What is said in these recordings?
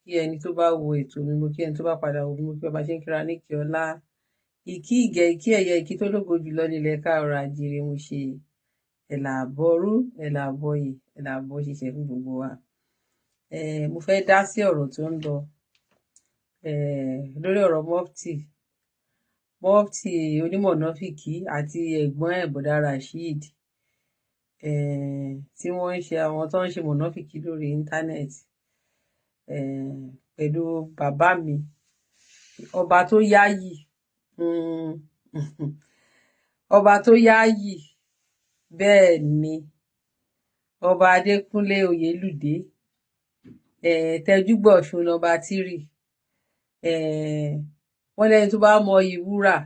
Kí ẹni tó bá wo ètò mi, mo kí ẹni tó bá padà wò mí, mo kí bàbá ṣe ń kíra ní kí ọlá, ìkí ìgẹ̀, ìkí ẹ̀yẹ, ìkí tó lógo jùlọ nílẹ̀ káàárọ̀ àjíire. Mo ṣe ẹ̀là àbọ̀rú, ẹ̀là àbọ̀yè, ẹ̀là àbọ̀ ṣiṣẹ́ fún gbogbo wa. Mo fẹ́ dá sí ọ̀rọ̀ tó ń lọ lórí ọ̀rọ̀ mọ́fìtì onímọ̀nàfìkì àti ẹ̀gbọ́n ẹ̀, Bọ̀dá Rasheed, tí wọ́n ń ṣe, àwọn tó ń ṣe mọ̀nàfìkì lórí íńtánẹ́ẹ̀tì, pẹ̀lú bàbá mi, ọba tó yáyì, ọba tó yáyì. Bẹ́ẹ̀ ni, Ọba Adékúnlé Oyèlúdé, Tẹjúgbọ̀sùn nọmba tírì. Wọ́n lẹ́ni tó bá mọ ìwúrà,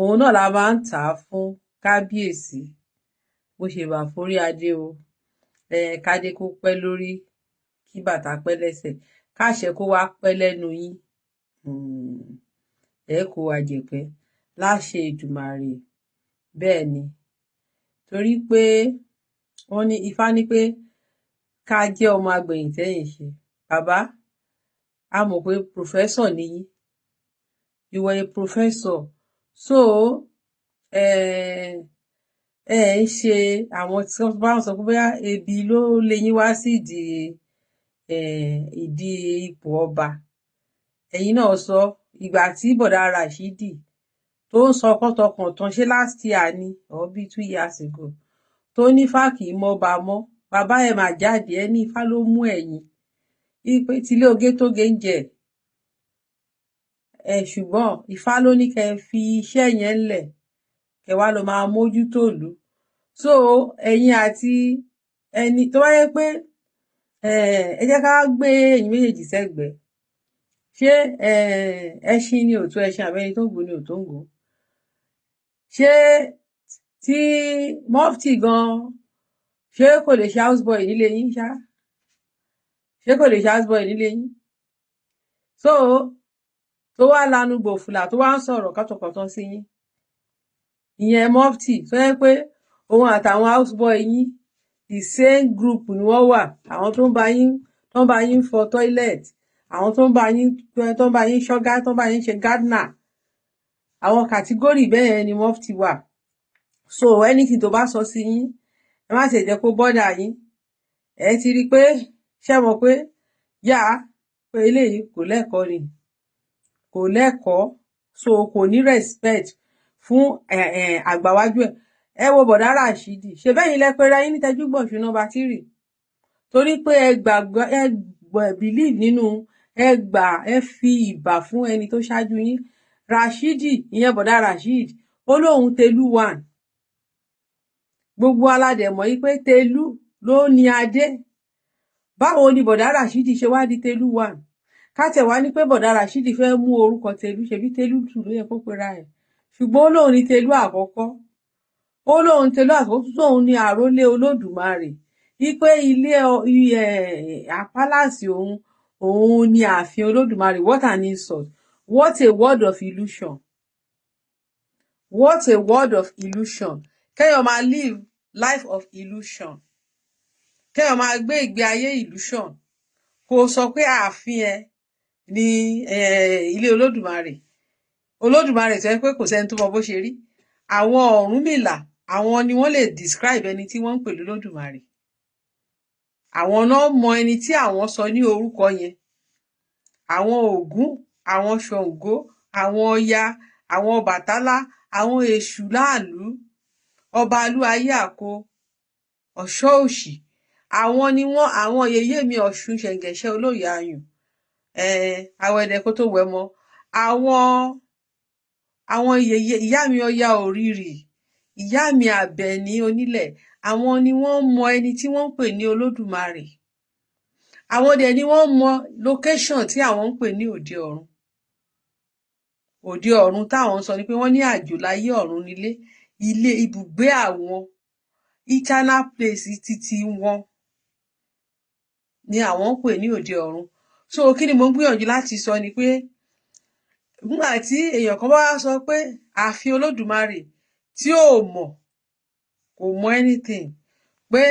òun náà la máa ń tà á fún kábíyèsí. Bó ṣe wà forí adé o, kádé kó pẹ́ lórí, kí bàtà pẹ́ lẹ́sẹ̀, káṣẹ kó wá pẹ́ lẹ́nu yín. Ẹ kó wa jẹ̀pẹ́ láṣẹ Èdùmàrè. Bẹ́ẹ̀ ni, torí pé wọ́n ní Ifá ní pé ká jẹ́ ọmọ agbẹ̀yìn tẹ́yìn ṣe. Bàbá, a mọ̀ pé professor ni yín. You were a professor, so ẹ ẹ ń ṣe àwọn tí wọ́n bá ń sọ pé bóyá ebi ló lé yín wá sí ìdí ipò ọba. Ẹ̀yin náà sọ ìgbà tí Bọ̀dá Rashidi tó ń sọ kọ́tọkàntàn, ṣé last year ni or bíi 2 years ago, tó ní Ifá kì í mọ́ba mọ́. Bàbá ẹ̀ mà jáde, ẹ ní Ifá ló mú ẹ̀yin wípé tilé oge tó ge ń jẹ ẹ, ṣùgbọ́n Ifá ló ní kẹ́ fi iṣẹ́ yẹn lẹ̀, kẹ́ wá lọ máa mójútó ìlú. So ẹ̀yin àti ẹni tó bá yẹ pé ẹ jẹ́ ká gbé ẹ̀yin méjèèjì sẹ́gbẹ̀ẹ́, ṣé ẹṣin ni òtún ẹṣin, àbẹ́ni tó ń gùn ni òtún ń gùn? Ṣé tí mọ́fìtì gan, ṣé kò lè ṣe houseboy nílé yín ṣá? Ṣé kò lè ṣe houseboy nílé yín? So tó wá lanu gbòfùlà, tó wá ń sọ̀rọ̀ kọ́tọ̀kọ̀tọ̀ sí yín, ìyẹn mọ́fìtì tó yẹ pé òun àtàwọn houseboy yín, the same group ni wọ́n wà, àwọn tó ń bá yín fọ toilet, àwọn tó ń bá yín ṣọ́gá, tó ń bá yín ṣe gardener, àwọn category bẹ́ẹ̀ ni mọ́fìtì wà. So anything tó bá sọ sí yín, ẹ má ṣe jẹ́ kó bother yín. Ẹ ti rí i pé, ṣé mọ̀ pé yá pé eléyìí kò lẹ́kọ̀ọ́ ni, kò lẹ́kọ̀ọ́, so kò ní respect fún àgbàwájú ẹ̀. Ẹ wo Bọ̀dá Ràṣídì, ṣe bẹ́yìn lẹ pera yín ní Tẹjúgbọ̀ṣù nọ́mbà tírì, torí pé ẹ gbàgbọ́, ẹ believe nínú, ẹ gbà, ẹ fi ìbà fún ẹni tó ṣáájú yín, Rashidi. Ìyẹn Bọ̀dá Rasheed, ó lóun Telu one. Gbogbo aládẹ mọ̀ yí pé Telu ló ní adé. Báwo ni Bọ̀dá Rashidi ṣe wá di Telu one? Ká tẹ̀ wá ní pé Bọ̀dá Rashidi fẹ́ mú orúkọ Telu, ṣebí Telu two ló yẹ kó pera ẹ̀, ṣùgbọ́n ó lóun ní Telu àkọ́kọ́, ó lóun Telu àkọ́kọ́, tóun ní àrólé Olódùmarè, wípé ilé àpálàsì òun, òun ní ààfin Olódùmarè. What an insult! What a word of illusion! What a word of illusion! Kéèyàn máa live life of illusion, kéèyàn máa gbé ìgbé ayé illusion, kó sọ pé ààfin ẹ ní ilé Olódùmarè. Olódùmarè tó yẹ pé kò sẹ́ni tó mọ bó ṣe rí. Àwọn Ọ̀rúnmìlà, àwọn ni wọ́n lè describe ẹni tí wọ́n ń pè lólódùmarè. Àwọn náà mọ ẹni tí àwọn sọ ní orúkọ yẹn. Àwọn Ògún, àwọn Ṣàngó, àwọn Ọya, àwọn Ọbàtálá, àwọn èṣù láàlú, ọba alúayé, àkó ọ̀ṣọ́ òṣì, àwọn ni wọ́n, àwọn yèyé mi Ọ̀ṣun, ṣẹ̀ǹgẹ̀ṣẹ̀ olóyè ayùn, awẹdẹ kó tó wẹ̀ mọ́, àwọn yèyé ìyá mi Ọya Òrìrì, ìyá mi Àbẹ̀ní onílẹ̀, àwọn ni wọ́n mọ ẹni tí wọ́n ń pè ní Olódùmarè. Àwọn dẹ̀ ni wọ́n mọ location tí àwọn ń pè ní òde ọ̀run. Òde ọ̀run táwọn ń sọ ni pé wọ́n ní àjò láyé, ọ̀run nílé, ilé ibùgbé àwọn, eternal place títí wọn ni àwọn ń pè ní òde ọ̀run. So kí ni mo ń gbìyànjú láti sọ ni pé nígbà tí èèyàn kan bá wá sọ pé ààfin Olódùmarè, tí ò mọ̀, kò mọ anything, pé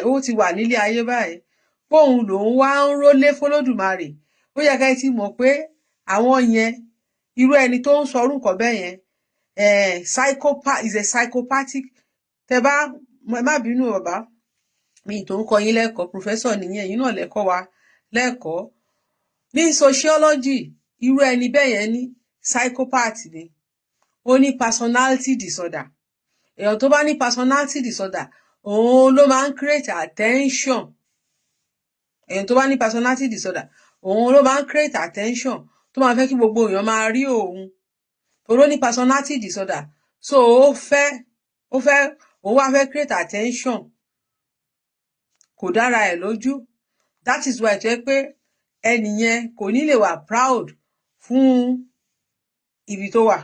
ó ti wà nílé ayé báyìí, póun lòun wá ń rólé fọlódùmarè, Ó yẹ ká ẹ ti mọ̀ pé àwọn yẹn, irú ẹni tó ń sọ orúkọ bẹ́ẹ̀ yẹn, psychopath, is a psychopathic. Tẹ bá ẹ má bínú, bàbá mi tó ń kọ́ yín lẹ́kọ̀ọ́, professor nìyẹn, ẹ̀yin náà lẹ́kọ̀ọ́ wa lẹ́kọ̀ọ́ ní sociology. Irú ẹni bẹ́ẹ̀ yẹn ní psychopath ni, ó ní personality disorder. Èèyàn tó bá ní personality disorder, òun ló máa ń create attention. Èèyàn tó bá ní personality disorder, òun ló máa ń create attention, tó máa fẹ́ kí gbogbo èèyàn máa rí òun, torí ó ní personality disorder. So ó fẹ́ òun wá fẹ́ create attention, kò dára ẹ̀ lójú. That is why tó yẹ pé ẹnìyẹn kò ní lè wà proud fún ibi tó wà.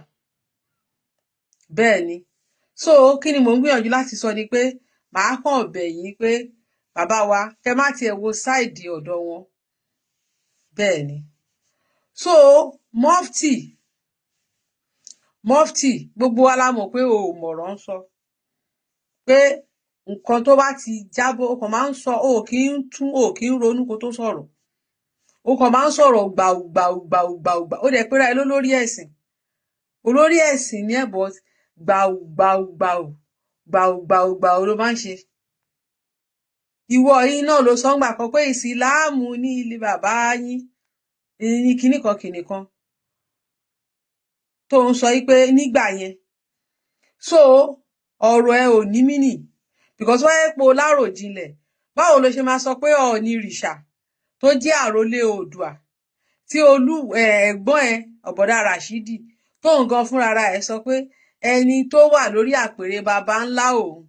Bẹ́ẹ̀ ni. So kí ni mò ń gbìyànjú láti sọ ni pé màá kàn bẹ̀ yín pé, bàbá wa, kẹ má tiẹ̀ wo side ọ̀dọ̀ wọn. Bẹ́ẹ̀ ni. So Mufti, Mufti, gbogbo wa la mọ̀ pé o ò mọ̀rọ̀ ń sọ, pé nǹkan tó bá ti jábọ́, o kàn máa ń sọ, o kì í tún, o kì í ronú kó tó sọ̀rọ̀, o kàn máa ń sọ̀rọ̀ gbàù gbàù gbàù gbàù gbàù. Ó dẹ̀ pera ẹ lólórí ẹ̀sìn, olórí ẹ̀sìn ní ẹ̀, but gbàù gbàù gbàù gbàù gbàù gbàù ló máa ń ṣe. Ìwọ yìí náà ló sọ ń gbà kan pé ìsìláàmù ní ilé bàbá yín ní kinní kan kinní kan tó ń sọ yìí pé nígbà yẹn. So ọ̀rọ̀ ẹ ò ní meaning, because wáyé pé o láròjinlẹ̀, báwo ló ṣe máa sọ pé Ọọ̀ni rìṣà tó jẹ́ àrólé Oòduà, tí olú ẹ̀gbọ́n ẹ ọ̀bọ̀dá Rashidi, tó nǹkan fúnra ẹ̀ sọ pé ẹni tó wà lórí àpèrè baba ńlá òun,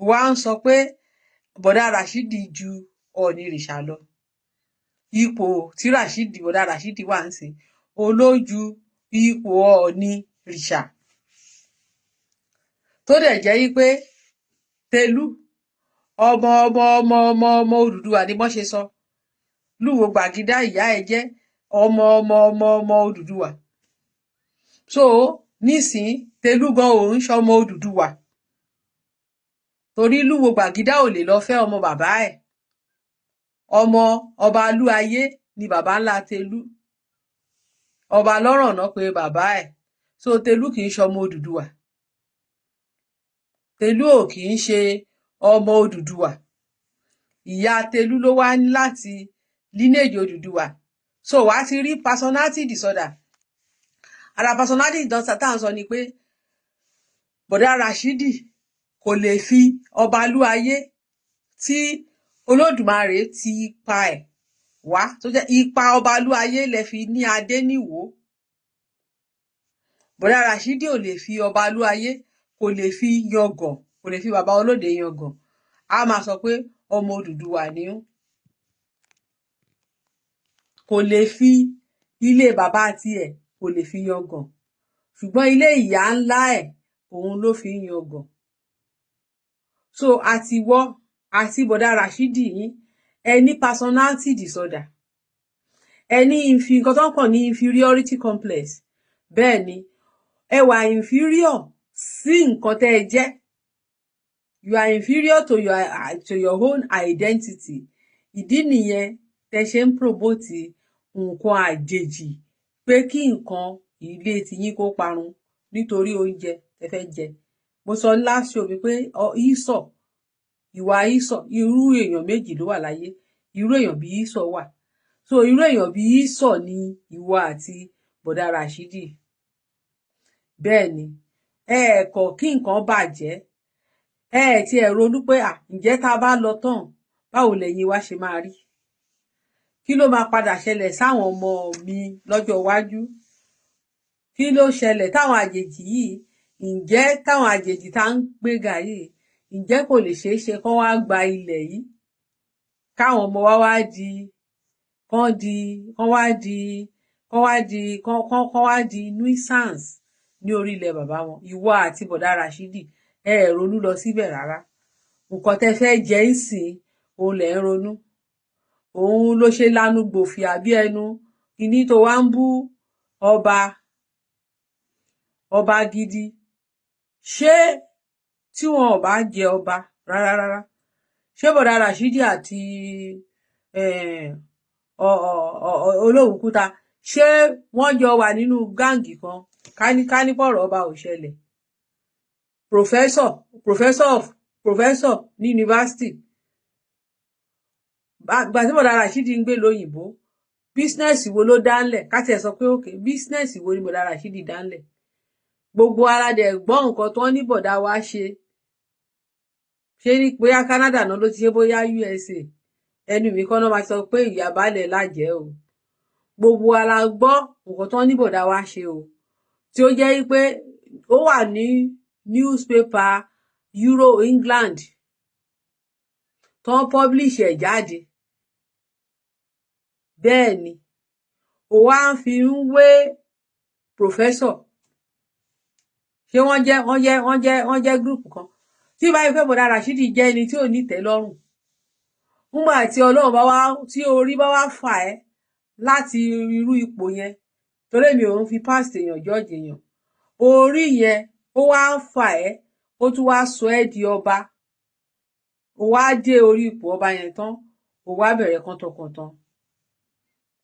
wá ń sọ pé bọ̀dá Rashidi ju Ọọ̀ni rìṣà lọ? Ipò tí Rashidi, bọ̀dá Rashidi wà ń sìn olójú ipò Ọọ̀ni rìṣà, tó dẹ̀ jẹ́ wípé Tẹ̀lú ọmọ ọmọ ọmọ ọmọ ọmọ Odùduwà ni wọ́n ṣe sọ. Lúwo Gbàgídá, ìyá ẹ̀ jẹ́ ọmọ ọmọ ọmọ ọmọ Odùduwà. So nísìn, Tẹ̀lú gan òun ṣọmọ Odùduwà, torí Lúwo Gbàgídá ò lè lọ fẹ́ ọmọ bàbá ẹ̀. Ọmọ ọba Alúayé ni bàbá ńlá Tẹ̀lú, ọba lọ́rọ̀ náà pé bàbá ẹ̀. So Tẹ̀lú kì í ṣọmọ Odùduwà, Tẹ̀lú ò kì í ṣe ọmọ Odùduwà. Ìyá Tẹ̀lú ló wá ní láti lineage Odùduwà. So wàá ti rí personality disorder. Ara personality disorder tá à ń sọ ni pé bọ̀dá Rashidi kò lè fi ọba Alúayé tí Olódùmarè ti ipa ẹ̀ wá, tó jẹ́ ipa ọba Alúayé lẹ fi ní adé níwò. Bọ̀dá Rashidi ò lè fi ọba Alúayé, kò lè fi yangàn, kò lè fi bàbá olóde yangàn. A máa sọ pé ọmọ Odùduwà ni ó, kò lè fi ilé bàbá tiẹ̀, kò lè fi yangàn, ṣùgbọ́n ilé ìyá ńlá ẹ̀, òun ló fi ń yangàn. So àtiwọ́ àti bọ̀dá Rashidi yín, ẹ ní personality disorder, ẹ ní nǹkan tó ń pọ̀ ní inferiority complex. Bẹ́ẹ̀ ni, ẹ wà inferior sí nǹkan tẹ́ ẹ jẹ́. You are inferior to your own identity. Ìdí nìyẹn tẹ́ ṣe ń promote nǹkan àjèjì, pé kí nǹkan ilé tiyín kó parun nítorí oúnjẹ tẹ́ fẹ́ jẹ. Mo sọ last show mi pé Esau, ìwà Esau, irú èèyàn méjì ló wà láyé. Irú èèyàn bí Esau wà. So irú èèyàn bí Esau ni ìwọ àti bọ̀dá Rashidi. Bẹ́ẹ̀ ni, ẹ kọ̀ kí nǹkan bàjẹ́, ẹ ti ẹ̀ ronú pé à ǹjẹ́ tá a bá lọ tán, báwo lẹ̀yin wá ṣe máa rí? Kí ló máa padà ṣẹlẹ̀ sáwọn ọmọ mi lọ́jọ́ iwájú? Kí ló ṣẹlẹ̀ táwọn àjèjì yìí, ǹjẹ́ táwọn àjèjì tá ń gbéga yìí, ǹjẹ́ kò lè ṣeé ṣe kán wá gba ilẹ̀ yìí, káwọn ọmọ wa wá di kán di kán wá di kán wá di kán kán kán wá di nuisance ní orí ilẹ̀ bàbá wọn? Ìwọ àti bọ̀dá Rashidi, ẹ ẹ̀ ronú lọ síbẹ̀ rárá. Nǹkan tẹ́ fẹ́ jẹ ń sìn, òun lẹ̀ ń ronú. Òun ló ṣe lanu gbòfì àbí ẹnu kíní tó wá ń bú ọba, ọba gidi. Ṣé tí wọn ò bá jẹ ọba rárá rárá, Ṣé bọ̀dá Rashidi àti Olówùkúta, ṣé wọ́n jọ wà nínú gang kan? Kánípọ̀rọ̀ ọba ò ṣẹlẹ̀. Professor, professor of professor ní yunifásitì. Gbà tí bọ̀dá Rashidi ń gbé lóyìnbó, business wo ló dánlẹ̀? Ká tiẹ̀ sọ pé okay, business wo ni bọ̀dá Rashidi dánlẹ̀? Gbogbo ara dẹ̀ gbọ́ nǹkan tó ń ní bọ̀dá wa ṣe. Ṣé ní bóyá Canada náà ló ti ṣe, bóyá USA, ẹnu mi kọ́ náà máa sọ pé ìyá baálẹ̀ lájẹ́ o. Gbogbo ara gbọ́ nǹkan tó ń ní bọ̀dá wa ṣe o, tí ó jẹ́ pé ó wà ní newspaper Euro England tó ń publish ẹ̀ jáde. Bẹ́ẹ̀ ni ó wá ń fi ń wé professor. Ṣé wọ́n jẹ́ group kan? Tí báyìí pé bọ̀dá Rashidi jẹ́ ẹni tí ò ní ìtẹ́lọ́rùn, nígbà tí Ọlọ́run bá wá, tí orí bá wá fà ẹ́ láti irú ipò yẹn, torí èmi ò ń fi past èèyàn judge èèyàn, orí yẹn ó wá ń fà ẹ́, ó tún wá sọ ẹ́ di ọba, ó wá dé orí ipò ọba yẹn tán, ó wá bẹ̀rẹ̀ kọ́ńtọ̀kọ̀ntàn.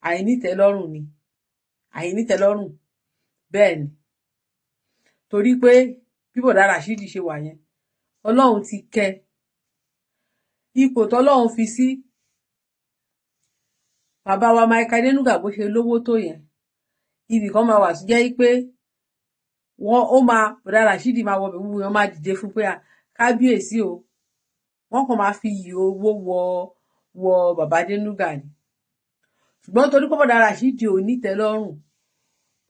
Àìnítẹ́lọ́rùn ni, àìnítẹ́lọ́rùn. Bẹ́ẹ̀ ni, torí pé bí bọ̀dá Rashidi ṣe wà yẹn, Ọlọ́run ti kẹ́. Ipò tọ́lọ́run fi sí bàbá wa Mike Adenuga, bó ṣe lówó tó yẹn, ibì kan máa wà tó jẹ́ pé wọ́n ó máa, bọ̀dá Rashidi máa wọ gbogbo wọn máa dìde fún pé kábíyèsí o. Wọ́n kàn máa fi iyì owó wọ bàbá Adenuga ni. Ṣùgbọ́n torí pé bọ̀dá Rashidi ò nítẹ́lọ́rùn,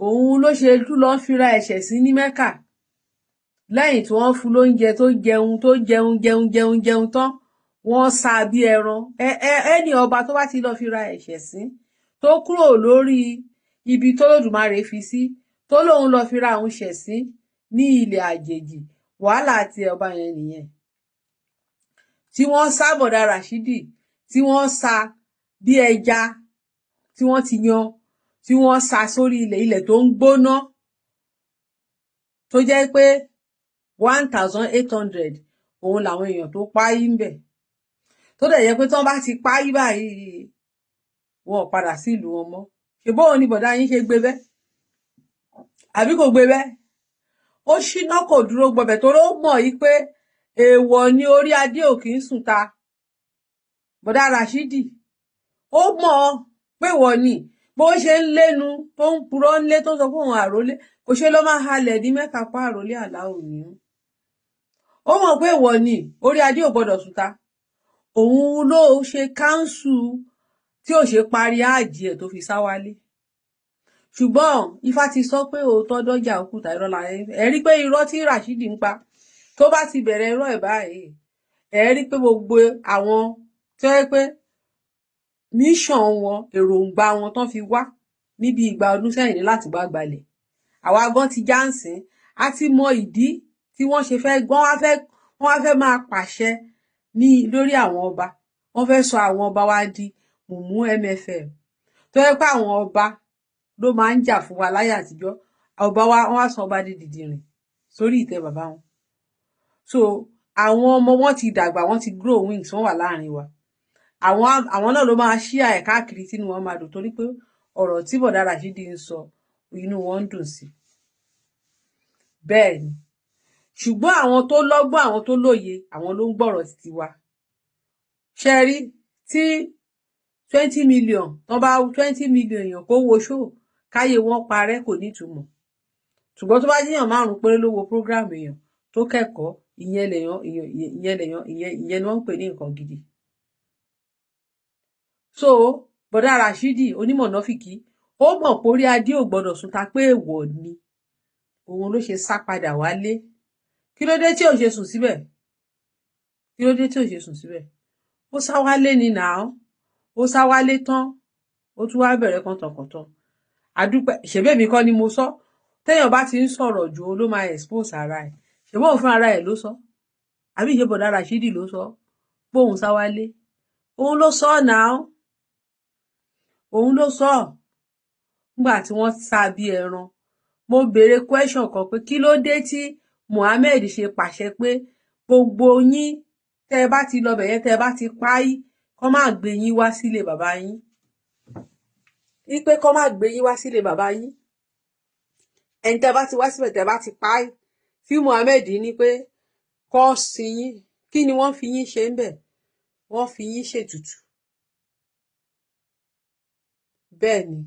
òun ló ṣe tún lọ́ọ́ fira ẹ̀ṣẹ̀ sí ní Mẹ́kà. Lẹ́yìn tí wọ́n fún lóúnjẹ, tó jẹun, tó jẹun jẹun jẹun jẹun tán, wọ́n sá bí ẹran. Ẹni ọba tó bá ti lọ fira ẹ̀ṣẹ̀ sí, tó kúrò lórí ibi tó lòdùmarè fi sí, tó lóun lọ fira òun ṣẹ̀ sí ní ilẹ̀ àjèjì, wàhálà àti ọba yẹn nìyẹn. Tí wọ́n sá bọ̀dá Rashidi, tí wọ́n sá bí ẹja tí wọ́n ti yan, tí wọ́n sá sórí ilẹ̀, ilẹ̀ tó ń gbóná, tó jẹ́ pé 1,800 òun làwọn èèyàn tó páyí ń bẹ̀, tó dẹ̀ yẹ pé tí wọ́n bá ti páyí báyìí, wọn ò padà sí ìlú wọn mọ́. Ṣe bóun ni bọ̀dá yín ṣe gbé bẹ́ẹ̀, àbí kò gbé bẹ́ẹ̀? Ó ṣínà, kò dúró gbọbẹ̀, torí ó mọ̀ yí pé èèwọ̀ ni, orí adé ò kì í sùn ta. Bọ̀dá Rashidi, ó mọ̀ pé wọ́n ni bó ṣe ń lénu, tó ń purọ́ ńlé, tó ń sọ fún òun àrólé, kò ṣe ló máa halẹ̀ ní Mẹ́ka pa àrólé àlá òní. Ó mọ̀ pé ìwọ ni orí adé ò gbọ́dọ̀ sùn ta. Òun ló ṣe cancel tí ò ṣe parí áàjì ẹ̀ tó fi sá wálé. Ṣùgbọ́n Ifá ti sọ pé òótọ́ dọ́jà òkúta, irọ́ la ẹ rí pé irọ́ tí Rashidi ń pa, tó bá ti bẹ̀rẹ̀ irọ́ ẹ̀ báyìí, ẹ rí pé gbogbo àwọn tó yẹ pé mission wọn, èròǹgbà wọn tán fi wá níbi ìgbà ọdún sẹ́yìn ní láti wá gbalẹ̀, àwa gan ti jáǹsìn, a ti mọ ìdí tí wọ́n ṣe fẹ́. Wọ́n wá fẹ́ máa pàṣẹ ní lórí àwọn ọba. Wọ́n fẹ́ sọ àwọn ọba wa di mùmú MFM, tó yẹ pé àwọn ọba ló máa ń jà fún wa láyé àtijọ́. Ọba wa, wọ́n wá sọ ọba di dìdìrìn sórí ìtẹ́ bàbá wọn. So àwọn ọmọ wọn ti dàgbà, wọ́n ti grow wings, wọ́n wà láàrin wa. Àwọn náà ló máa ṣí ẹ̀ káàkiri, tínú wọn máa dùn, torí pé ọ̀rọ̀ tí bọ̀dá Rashidi ń sọ, inú wọn ń dùn sí. Bẹ́ẹ̀ ni. Ṣùgbọ́n àwọn tó lọ́gbọ́n, àwọn tó lóye, àwọn ló ń gbọ́rọ̀ títí wa. Ṣe rí tí 20 million tó bá 20 million èèyàn kó wo show, káyé wọn parẹ́, kò nítumọ̀. Ṣùgbọ́n tó bá jẹ́yàn márùn péré ló wo program èèyàn tó kẹ́kọ̀ọ́, ìyẹn lèèyàn ìyẹn lèèyàn ìyẹn ìyẹn ni wọ́n ń pè ní nǹkan gidi. So bọ̀dá Rashidi onímọ̀nàfìkì, ó mọ̀ pé orí adé ò gbọ́dọ̀ sùn ta, pé èèwọ̀ ni. Òun ló ṣe sá padà wálé. Kí ló dé tí ò ṣe sùn síbẹ̀? Kí ló dé tí ò ṣe sùn síbẹ̀? Ó sá wálé ni nàá. Ó sá wálé tán, ó tún wá bẹ̀rẹ̀ kọ̀tànkọ̀tàn. Àdúpẹ́. Ṣèbémi kọ́ ni mo sọ, téèyàn bá ti ń sọ̀rọ̀ jù, ó ló máa expose ara ẹ̀. Ṣèbóun fún ara ẹ̀ ló sọ, àbí ìṣe bọ̀dá Rashidi ló sọ póun sá wálé? Òun ló sọ náà, òun ló sọ. Nígbà tí wọ́n sá bí ẹran, mo béèrè question kan pé kí ló dé tí Muhammed ṣe pàṣẹ pé gbogbo yín tẹ́ ẹ bá ti Tẹ́ ẹ bá ti lọ bẹ̀ yẹn, tẹ́ ẹ bá ti páyì, kọ́ máa gbé yín wá sílé bàbá yín, wípé kọ́ máa gbé yín wá sílé bàbá yín. Ẹni tẹ́ bá ti wá síbẹ̀, tẹ́ bá ti páyì, fí Muhammed ní pé kọ́ sí yín. Kí ni wọ́n fi yín ṣe ń bẹ̀? Wọ́n fi yín ṣètùtù. Bẹ́ẹ̀ ni,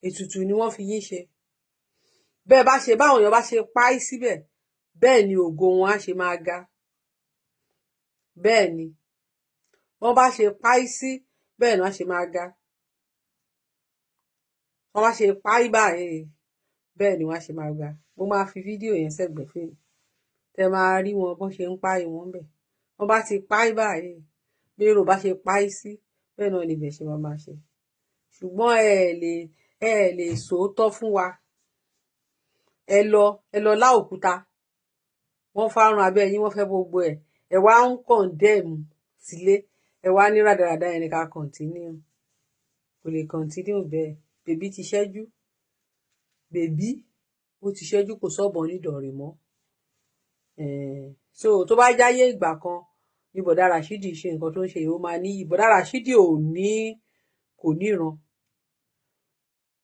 ètùtù ni wọ́n fi yín ṣe. Bẹ́ẹ̀ bá ṣe, báwọn èèyàn bá ṣe páì síbẹ̀, bẹ́ẹ̀ ni ògo wọn á ṣe máa ga. Bẹ́ẹ̀ ni wọ́n bá ṣe páì sí, bẹ́ẹ̀ ni wọ́n á ṣe máa ga. Wọ́n bá ṣe páì báyìí, bẹ́ẹ̀ ni wọ́n á ṣe máa ga. Mo máa fi fídíò yẹn sẹ́gbẹ̀ẹ́ fún yín, tẹ máa rí wọn bọ́n ṣe ń páì wọn bẹ̀. Wọ́n bá ti páì báyìí, bí èrò bá ṣe páì sí, bẹ́ẹ̀ náà ni ibẹ̀ ṣe máa máa ṣe. Ṣùgbọ́n ẹ lè sòótọ́ fún wa. Ẹ lọ lá òkúta, wọ́n fárun abẹ́ yín, wọ́n fẹ́ gbogbo ẹ̀. Ẹ wá ń condemn sílé, ẹ wá ní rádaràda yẹn ní ká continue. Kò lè continue bẹ́ẹ̀. Bèbí ti ṣẹ́jú, bèbí ó ti ṣẹ́jú, kò sọ́bọ̀ nídọ̀rẹ̀ mọ́. So tó bá jáyé ìgbà kan ní bọ̀dá Rashidi ṣe nǹkan tó ń ṣe yìí, ó máa níyì. Bọ̀dá Rashidi ò ní, kò níran.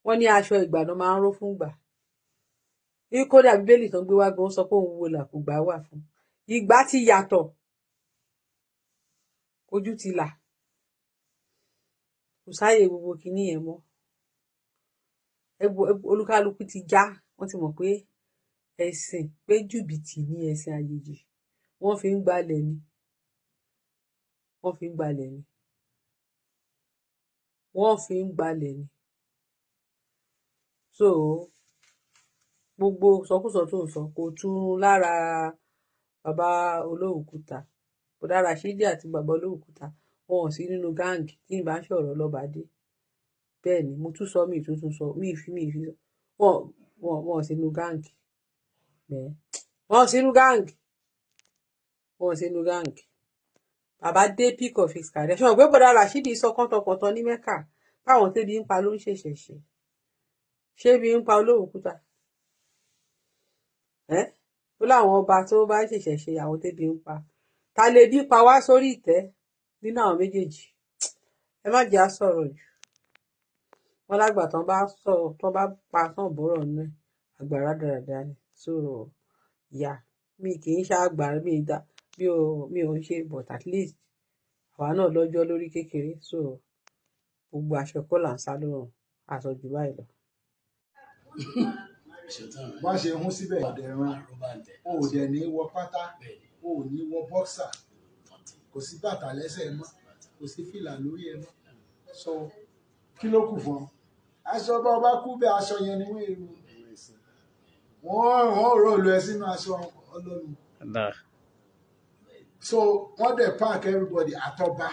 Wọ́n ní aṣọ ìgbà náà máa ń ró fún ìgbà ní. Kódà Bíbélì tán gbé wá gan sọ pé òun wo làkúgbà wà fún ìgbà ti yàtọ̀, ojú ti là, kò sáàyè gbogbo kinní yẹn mọ́. Olúkálukú ti já, wọ́n ti mọ̀ pé ẹ̀sìn pé jìbìtì ní ẹ̀sìn àjèjì, wọ́n fi ń gbalẹ̀ ni, wọ́n fi ń gbalẹ̀ ni, wọ́n fi ń gbalẹ̀ ni. So gbogbo sọkúsọ tó ń sọ kò tún lára bàbá Olówùkúta. Bọ̀dá Rashidi àti bàbá Olówùkúta, wọn ò sí nínú gang tí ì bá ń sọ̀rọ̀ lọ́bàdé. Bẹ́ẹ̀ ni mo tún sọ, mi tuntun sọ, mi fi wọn ò sí nínú gang. Bẹ́ẹ̀, wọn ò sí nínú gang, wọn ò sí nínú gang. Bàbá dé peak of his career. Ṣé wọn pé bọ̀dá Rashidi sọ kọ́ńtọ̀kọ̀tọ̀ ní Mẹ́kà báwọn tẹ́bi ń pa ló ń ṣẹ̀ṣẹ̀ ṣe? Ṣé bí ń pa Olówùkúta ẹ́? Ó láwọn ọba tó bá ṣẹ̀ṣẹ̀ ṣe, àwọn tẹ́bi ń pa, ta lè bí pa wá sórí ìtẹ́ nínú àwọn méjèèjì? Ẹ má jẹ́ á sọ̀rọ̀ jù. Wọn lágbà tán bá sọ, tán bá pa tán bọ́rọ̀ nù ẹ̀, àgbà rádaràda ni. So yeah, mi kì í ṣàgbà, mi dá, mi ò ń ṣe, but at least àwa náà lọ́jọ́ lórí kékeré. So gbogbo aṣọ kọ́ là ń sá lóòrùn, aṣọ jù báyìí lọ. Bá ṣe hún síbẹ̀ ọ̀dẹ̀ ran, o ò dẹ̀ ní wọ pátá, o ò ní wọ boxer, kò sí bàtà lẹ́sẹ̀ mọ́, kò sí fìlà lórí ẹ mọ́. So kí ló kù fún ọ? Aṣọ bá ọba kú bẹ́ẹ̀, aṣọ yẹn ni wọ́n roll ẹ sínú aṣọ ọlọ́run. So wọ́n dẹ̀ pack everybody, àtọba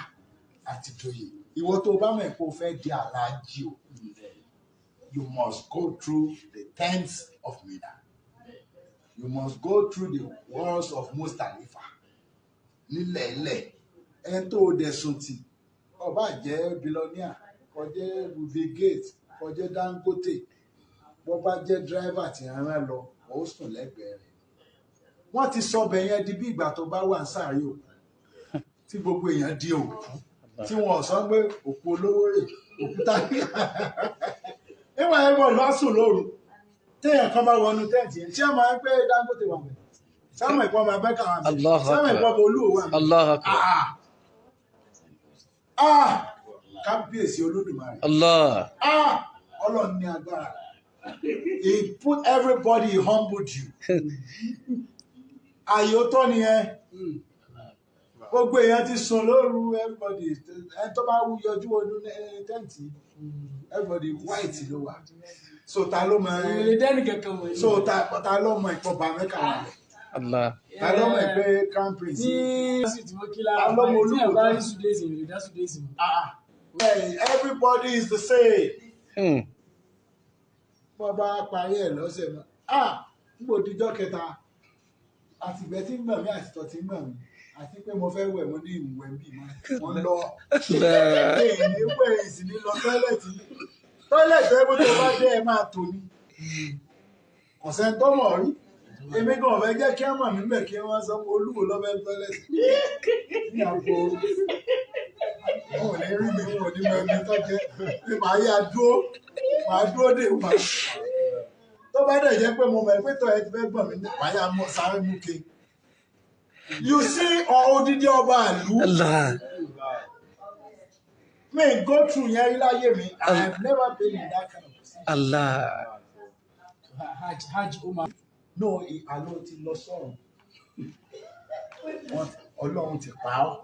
àtìjòyè. Ìwọ tó o bá mọ̀ pé o fẹ́ di aláàjì o, you must go through the tents of Mina, you must go through the walls of Muzdalifa. Nílẹ̀ẹ́lẹ̀, ẹni tó o dẹ̀ sùn tì, ó bá jẹ́ billionaire, kó jẹ́ Bill Gates, kó jẹ́ Dangote, bó bá jẹ́ driver tí ń rán lọ, ó sùn lẹ́gbẹ̀ẹ́ rẹ̀. Wọ́n ti sọ ọbẹ̀ yẹn di bí ìgbà tó bá wà ń sáré òkú, tí gbogbo èèyàn di òkú, tí wọn ò sọ pé òkú olówó rè, òkú táníkà. Níwọ̀n ẹ̀rọ lọ sùn lóru, téèyàn kan bá wọnú tent yẹn, ṣé máa ń pé Dangote wà mẹ́? Sáwọn ìpọ́n ọmọ abẹ́ka wà mẹ́? Allahu Sáwọn Akbar. ìpọ́n ọmọ olúwo wà mẹ́? Allahu Akbar. Ah! Ah! Kábíyèsí Olódùmarè. Allah. Ah! Ọlọ́run ní agbára. He put everybody, he humbled you. Ààyè ó tọ́ nìyẹn. Gbogbo èèyàn ti sùn lóru, everybody, ẹni tó bá wú yọjú wọnú tent, everybody white ló wà. So ta ló mọ Ìrèlè dẹ́nì kankan mọ̀. So ta ló mọ ìpọ̀bà Mẹ́kà wà lẹ̀? Allah. Ta ló mọ̀ pé crown prince? Tí sì tí mo kí lára Ta ló mọ tí olúwo ẹ̀ bá tán? rí Sudaisi, ìrèlè dá Sudaisi mọ̀. Ah, well, everybody is the same. Bọ́ bá parí ẹ̀ lọ́sẹ̀ mọ́, ah, nígbò díjọ́ kẹta, àtìgbẹ́ tí ń gbọ̀n mí, àtìtọ̀ tí ń gbọ̀n mí, àti pé mo fẹ́ wẹ̀, mo ní ìwẹ̀ bí mo ń lọ. Allah. Èyí wẹ̀ ìsìn ní lọ toilet ní toilet ẹ bó tó bá dé, ẹ máa tò ní kọ̀sẹ̀ tó mọ̀ rí. Èmi gan ọ̀fẹ́ jẹ́ kí wọ́n mọ̀ mí bẹ̀, kí wọ́n sọ pé olúwo lọ́fẹ́ toilet ní àgbo. Wọn ò ní rí mi, wọn ò ní mọ ẹni tó jẹ́ pé màá yá dúró, màá dúró dè wọ́n. Tó bá dẹ̀ jẹ́ pé mo mọ̀ pé tọ́ ẹ ti fẹ́ gbọ̀n mi, màá yá mọ́ sáré mú ke. You see, odidi ọba ìlú Allah. mi go through yẹn rí láyé mi. I have never been in that kind of position. Allah. Hajj, hajj, ó máa. No, àlọ́ ti lọ sọ́run. Ọlọ́run ti pa ọ́.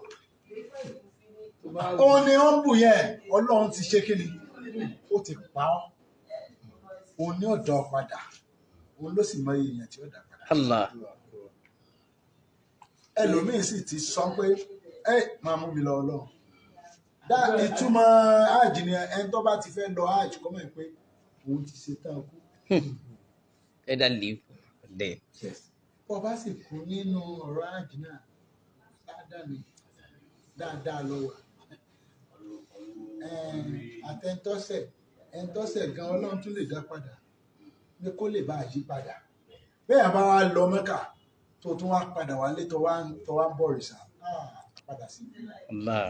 Tó bá Òun ni ó ń bù yẹn. Ọlọ́run ti ṣe kí ni? Ó ti pa ọ́. Òun ní ọ̀dọ́ padà. Òun ló sì mọ iye èèyàn tí ó dà padà. Allah. Ẹlòmíín sì ti sọ pé ẹ máa mú mi lọ Ọlọ́run. Dá ìtumọ̀ hajj ni, ẹni tó bá ti fẹ́ lọ hajj kọ́ mọ̀ pé òun ti ṣe tán kú. Either live or dead. Bó bá sì kú nínú ọ̀rọ̀ hajj náà, dáadáa ni, dáadáa lọ wà. Àtẹ̀ntọ́sẹ̀ ẹ̀ntọ́sẹ̀ gan, Ọlọ́run tún lè dá padà pé kó lè bá a yí padà. Bẹ́ẹ̀ bá wá lọ Mẹ́kà, tó tún wá padà wálé, tó wá ń bọ̀ rìṣà, padà sí. Allah.